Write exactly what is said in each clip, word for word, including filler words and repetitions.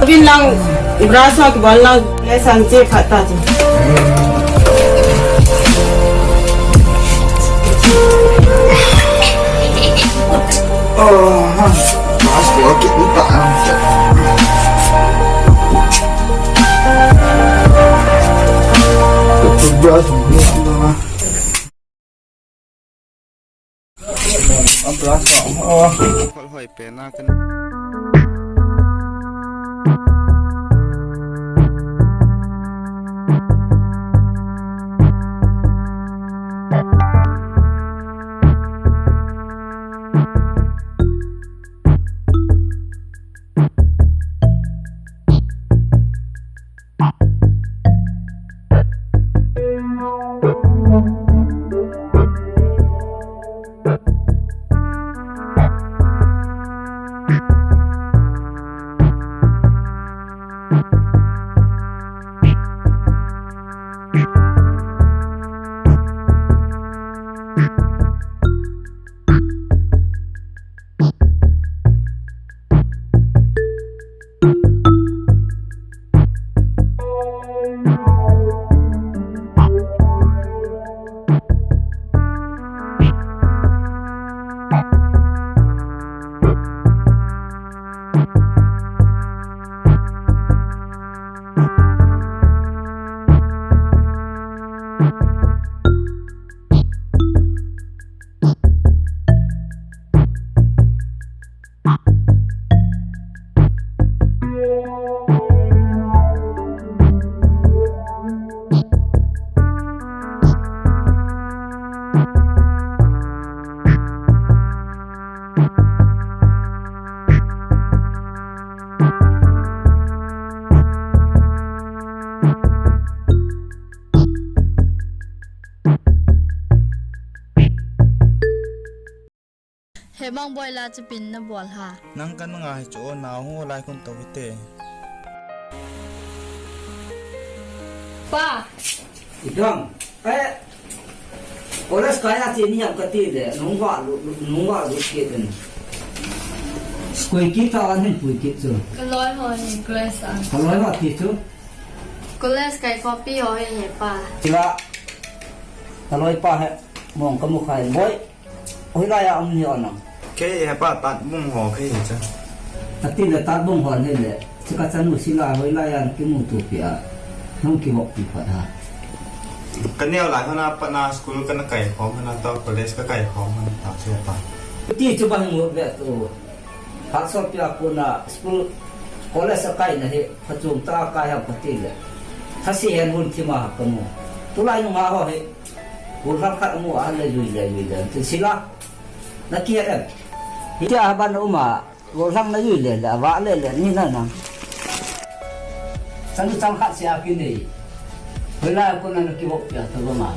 Pin lang, brush ho kibol lang, le sang che phat ta chu. Oh, ha. Brush ko kit ni ta. Brush ni ta. Brush ko. Oh. Khol hoi pen a kan. He bang boila chu pin na bol ha. Nang kan nga hi chu na hu lai kun to hite. Pa. Idang. Eh. Oras kaya ti ni yam kati de. Nung wa lu, nung wa lu ke den. Skoi ki ta an hin pui ki chu. Ka loi ho ni, Grace a. Ka loi wa ti chu. College kai khopi ho he he pa. Sila. Ka loi pa he. Mong ka mu khai boi. Hoilai a um ni o nang. Kei he pa tat bung ho kei he cha. Ati le tat bung ho he le. Chika chanu Sila hoilai a kimu tu pi a. Nung ki bok pi phat ha. Ka neo lai hona pa na school ka na kai khom hona ta college ka kai khom hona ta che pa. Ti chu bang mu ve tu. Phat sot pia kuna school, college a kai na hi, phachom ta a kai ham kati le. Thase hen hun thima ha kamu. Tulai nunga ho hi, golhang khat amu a le jui le jui le. Ti Sila, na kihet em. Hitia ha ban uma, golhang na jui le le, ava le le, ni na na. Chanu chang khat sia kinei. Hoilai a kona na kivop pia ta ba ma.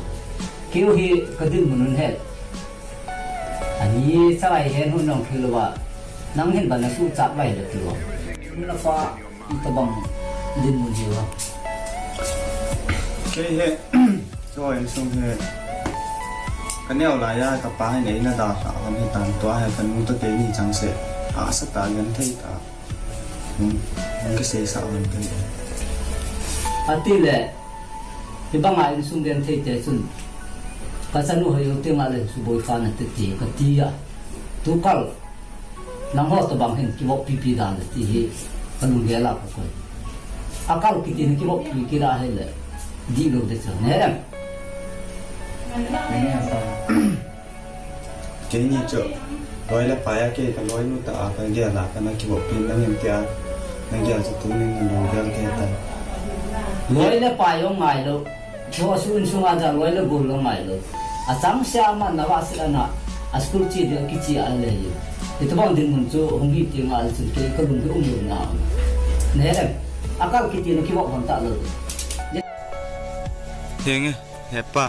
Keu hi ka dinmun un het. Ani chalai hen hun nong thil uva. Nang hin ban na su chak lai le thil uva. Na pa, ta bang dinmun hi uva. Kei he, cho insung he. Ka neo lai a, ka pa he nei na da sa, ka ni tan tua he, ka nu ta kei ni chang se. A sa ta ngan thei ta. Hmm, nang ka sei sa wan ka ni. Ati le, Hibanga insung genthei te chun, ka chanu hoi u tinga le suboi kha na te ti ka ti a. Tukal, nang ho tabang hin kivop pipi dan le ti hi, ka lunggel a ka koi. Akal kiti na kivop pi kila he le, di lo de chang ne em. Keini chu, loi le pai a kei ka loinu ta a ka gel a ka na kivop pi na ngim tia, na gel chu tunin na lunggel kei ta. Loi le pai jong ngai lou. Chu a sun sunga ja loi le gol jong ngai lou. A chang sia ma na va si ana, a school chi de kichi a le hi. Hitobang dinmun chu hung hi ti ngal chu kei ka lung hi um lou na. Ne le, akal kiti na kivop hon ta lou. Henge, hepa.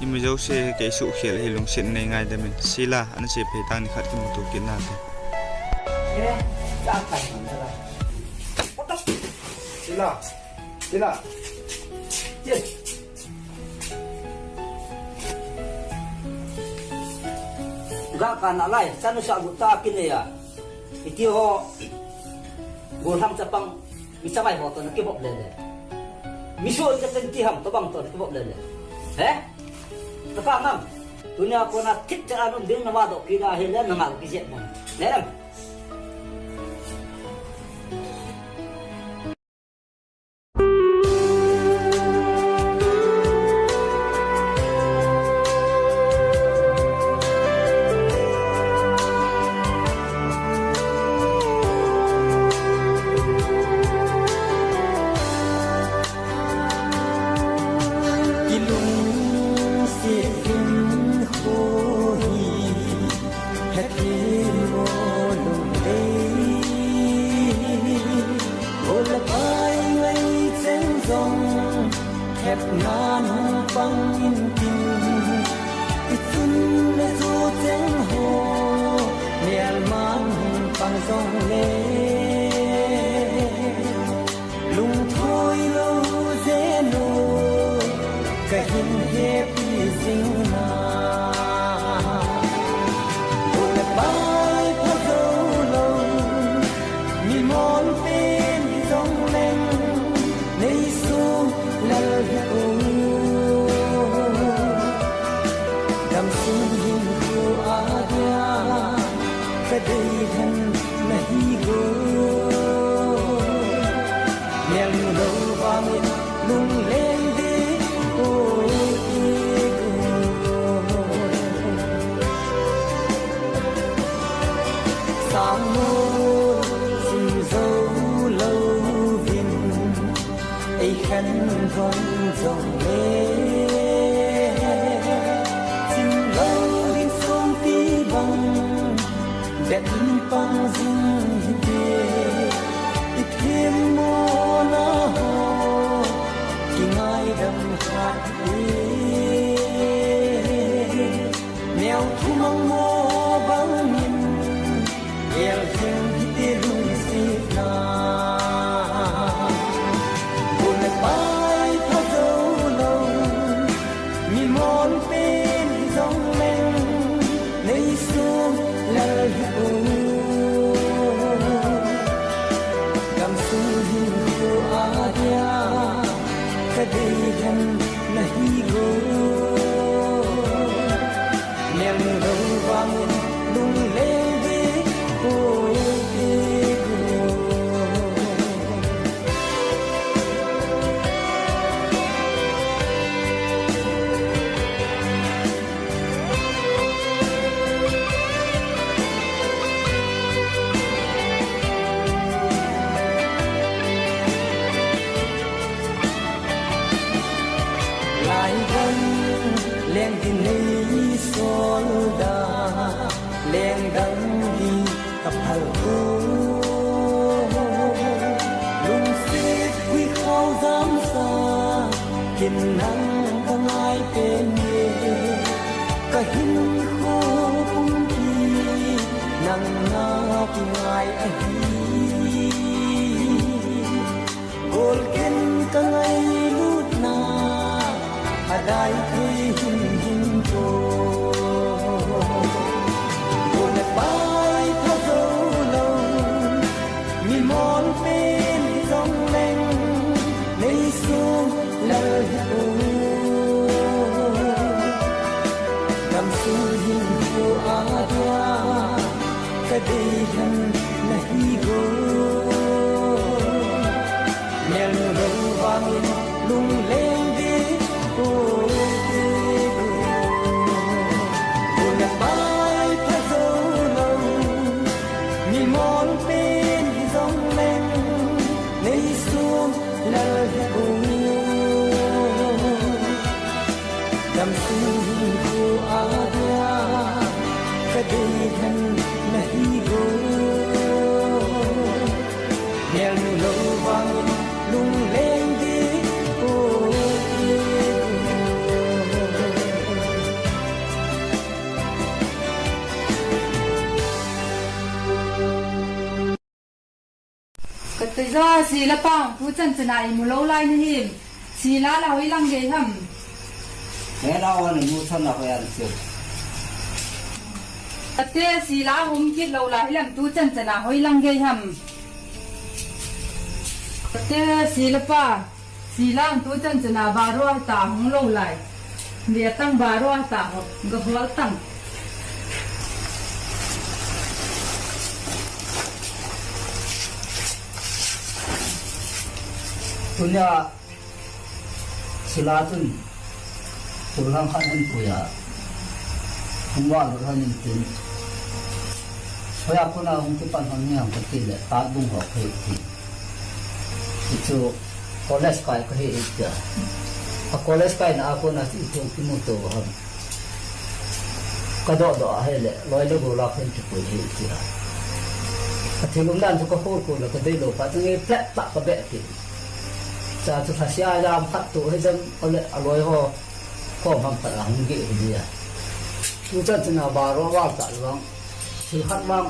Imajouse kei suhkhel hi lungset nei ngaidam in. Sila, ana che phei tang nikhat kimuto kit nate. Sila, Sila. Ga ka na lai, chanu sa bu ta kinei a. Iti ho, golhang chapang. Mi chamai ho toh nakivop lele. Mi suon ka chen ti ham tobang toh nakivop lele. He? Tapa ngam. Tunia kona thipcha anum ding nava doh kit ahile nanga kijep mong. Ne lam. Kilungset hinkho hi hethem o lungdei. Gol le pai ngai cheng jong thepna nung pang intin, ichun le chu cheng ho melma nung pang jongle. Lungthoi lou jeng u kahin hepi jing na. Gol le pai pha jou lou, mimol pen hijongleng, neisung lal hi o. Gamsung hinkho a dia kadei lhen nahi go. Melnu lou vangin lungleng ding o ti go. Sangmol sim jou louvin ei khen vang jongle, sim lou ding song ti bang, bet in pang jing hite, i themmo na ho, kingaidam khat hite. Neo thumang mo bangin, el jing hite lungsetna. Gol le pai pha jou lou, mimol pen hijongleng, neisung lal hi o. Gamsung hinkho a dia kadei lhen nahi go. Melnu lou vangin lungleng ding o ti go. Laigon leng ding nei sol da, lengdang ding ka phal o. Lungset gui khao jam sa, kin nang ka ngai pen e. Ka hinkho pumpi nang na kingai ahi. Gol ken ka ngailutna, adai thei himhim chu. Gol le pai pha jou lou, mimol pen hijongleng, neisung lal hi o. Gamsung hinkho a dia kadei lhen nahi go. Melnu lou vangin lungleng ding o ti go. Gol le pai pha jou lou, mimol pen hijongleng, neisung lal hi o. Gamsung hinkho a dia kadei lhen nahi go. Melnu lou vangin lungleng ding o ti go. Kati jo, Sila pang, tu chan chana imu lou lai nahim. Sila la hoilang gei ham. He la wan mu chan la hoilang chu. Kati Sila hung kit lou lai hilam tu chan chana hoilang gei ham. Te, Sila pa, Sila ang tu chan chana baro ta hung lo lai. Ve tang baro ta ho, ga hol tang. Tunia Sila chun tulhang khat hin puia. Hung va lut hon in tin. Hoiya kona hung kipan hon ni ham kati le, tat bung ho kati. Hichu college kai kahi tia. A college kaina a kona chu ipi kimuto ham. Ka doh doh a hile, loi le gol a khen kipui hi tia. A thil um dan chu ka khol khol le ka dei lou pa, chunga flat tah ka beh kit. Cha chu khasia jam khat tu hi jam, ole a loi ho kom ham khat a hung geh hi tia. Tu chan chana baro val ta vang. Thil khat vang,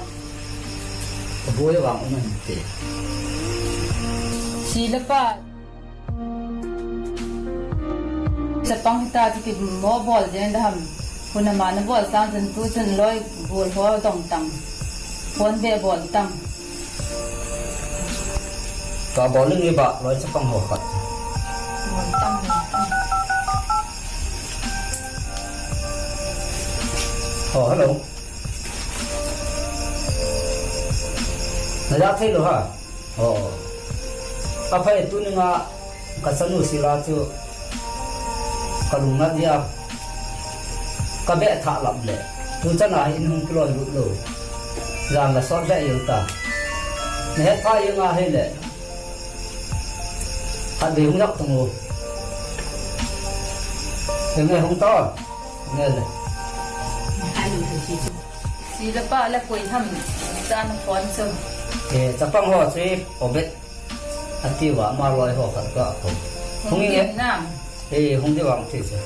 ka boi vang um an te. Sila pa. Chapang hita chu kimo bol jeng da ham. Hun ama na bol sang chun tu chun loi gol ho dong tang. Phone be bol tang. Ka bol ni ba loi chapang ho khat. Bol tang, bol tang. Oh, hello. Na ja thei lou ha. Oh. Aphai, tuninga ka chanu Sila chu ka lungnat jia. Ka beh thah lap le. Tu chana hi in hung kiloi lut lou. Jan la sot le il ta. Na het pha inga hile. Khat be hung yak tang u. Eng nge hung ta. Nge le. Sila pa la koi ham. Chan phone chu. Eh, chapang ho chu Obet. Ati va ma loi ho khat ka ko. Hung nge. Nam. Eh, hung di vang ti chu.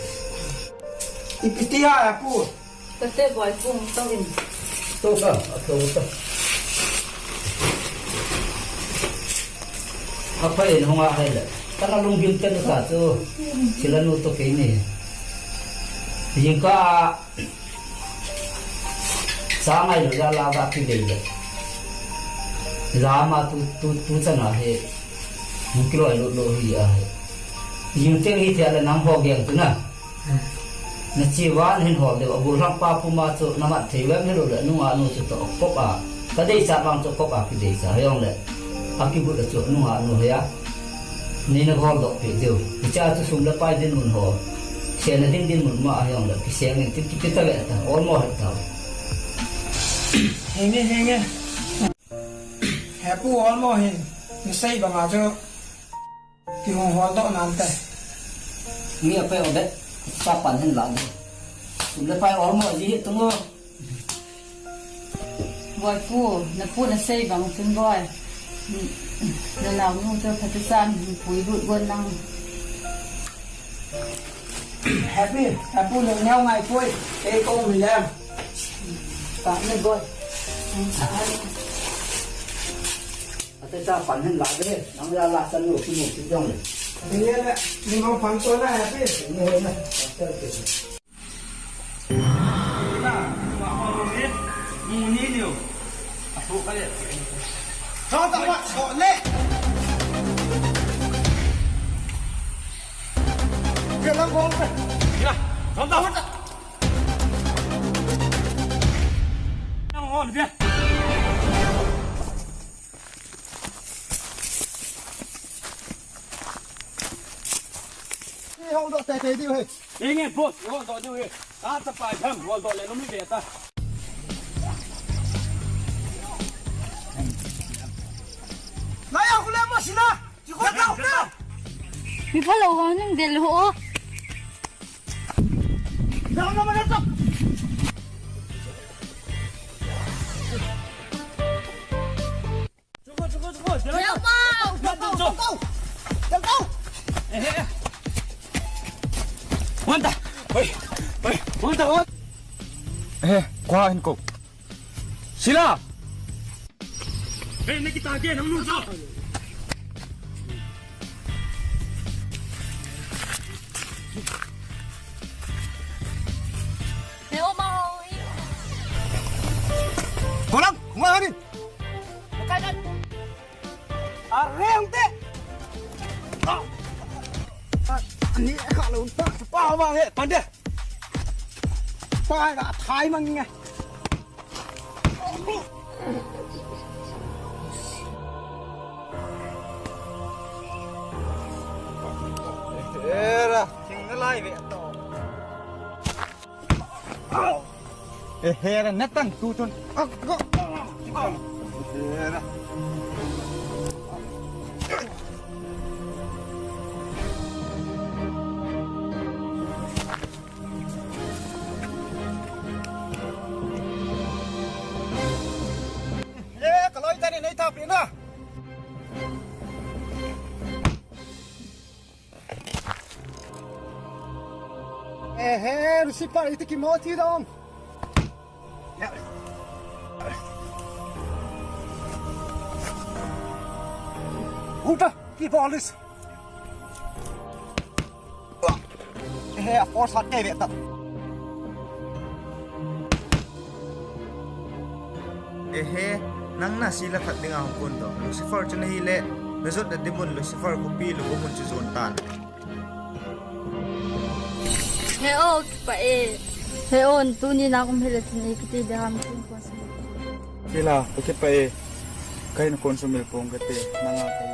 Ipi ti ha pu. Ka te boi pung tong in. To ka, a to ka. Aphai in hung a hai le. Kana lunggim te ka chu. Sila nu to ke ni. Jingkah cha ngai lou jal a va kidei le. Lama tu, tu, tu chana hi. Hung kiloi lut lou hi a hi. Jing teng hi thei le nang ho geng tu na. Na chi van hin hol deu, a bul hang pa puma chu na mat thei vem hilou le, nunga nu chu to kop a. Ka deichat vang chu kop a kideichat, hijong le. A kibut a chu nunga nu hia. Ni na hol doh pi deu. Kicha chu sum le pai dinmun ho. Sena ding dinmun ma hijong le. Kiseng in tin kipi ta ve ta, olmo het ta. Henge, henge. He pu, olmo hin. Ni sei bang a chu. Kihong hol doh nante. Mi a pe o de, sa pan hin la de. Sum le pai olmo ji hi tung o. Boi pu, na pu na sei bang chun boi. Na nao nu chu phatecha pui lut gon lang. Happy, Happy, nang neo ngai poi. Kei ko mi le. Pa ne boi. Ate cha pan hin la de, nang la la san lo ki mo ki jong le. Ni le, ni mo pan to na Happy. Ni ho na. Mu ni ni o. A to ka le. Cho ta ma, cho le. Ke lang bol pe. Ya, cho ta. Lang bol pe. Hol doh teitei diu hi. Inge boss, hol doh diu hi. Ka chapa jam, hol doh le lum hi ve ta. Naya hule mo sila. Chiko ta ta. Mi phalou ho ning del ho. Dam na ma ta. Chuko, chuko, chuko. Jao pau, jao pau, jao pau. Jao pau. Eh, eh. Wanta. Hoi. Hoi. Wanta, wanta. Eh, kwa hin ko. Sila. Eh, na kita ke nang nu sa. Eh, oma ho. Kolang, wa ni. Areng te. Awa he, pande. Pai la thai mang nge. Era, thing na lai ve to. Ehe, natang tu chun. Ehe. Ehe, ka loi tani nei thapi na. Ehe, Lucifer, iti kimo ti dong. Upa, ki bolis. Ehe, a force hat kei ve ta. Ehe, nang na sila khat dinga hung kon to. Lucifer chu na hi le, na jot na demon Lucifer khopi lu ko mun chu jon tan. He o, kipah e. He o, tuni na kum hile tuni kiti de ham tin kon sum. Sila, kipah e. Kahin kon sumil pong kate, nanga kai.